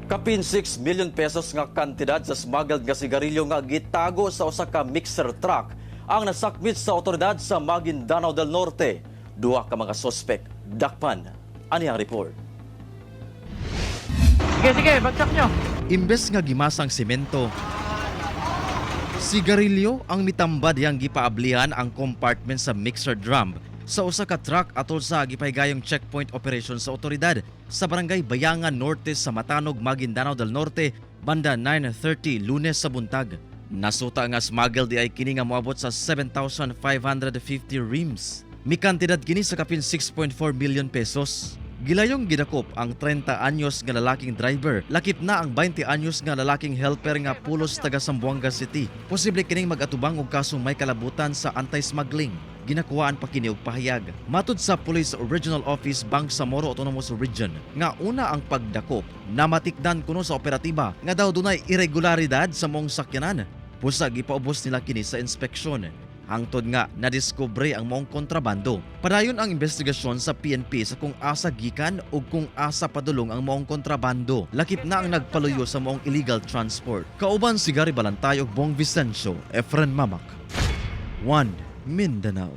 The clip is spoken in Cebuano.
Kapin 6 million pesos nga kantidad sa smuggled nga sigarilyo nga gitago sa usa ka mixer truck ang nasakmit sa otoridad sa Maguindanao del Norte. Duha ka mga sospek dakpan. Ani ang report. Sige, sige, bagsak nyo. Imbes nga gimasang semento, sigarilyo ang mitambad yang gipaablihan ang compartment sa mixer drum sa usa ka truck atol sa gipahigayong checkpoint operation sa otoridad sa Barangay Bayangan Norte sa Matanog, Maguindanao del Norte banda 9:30 Lunes sa buntag. Nasuta nga smuggle di ay kini nga moabot sa 7,550 reams. Mikantidad kini sa kapin 6.4 million pesos. Gilayong gidakop ang 30 anyos nga lalaking driver, lakip na ang 20 anyos nga lalaking helper nga pulos taga Zamboanga City. Posible kining mag-atubang og kasong may kalabutan sa anti-smuggling. Ginakuhaan pa kini og pahayag. Matud sa Police Regional Office Bangsamoro Autonomous Region nga una ang pagdakop namatikdan kuno sa operatiba nga daw dunay irregularidad sa maong sakyanan. Busa gipaubos nila kini sa inspeksyon. Hangtod nga nadiskubre ang maong kontrabando. Padayon ang investigasyon sa PNP sa kung asa gikan o kung asa padulong ang maong kontrabando. Lakip na ang nagpaluyo sa maong illegal transport. Kauban si Gary Balantay ug Bong Vicencio, Efren Mamak. 1 Mindanao.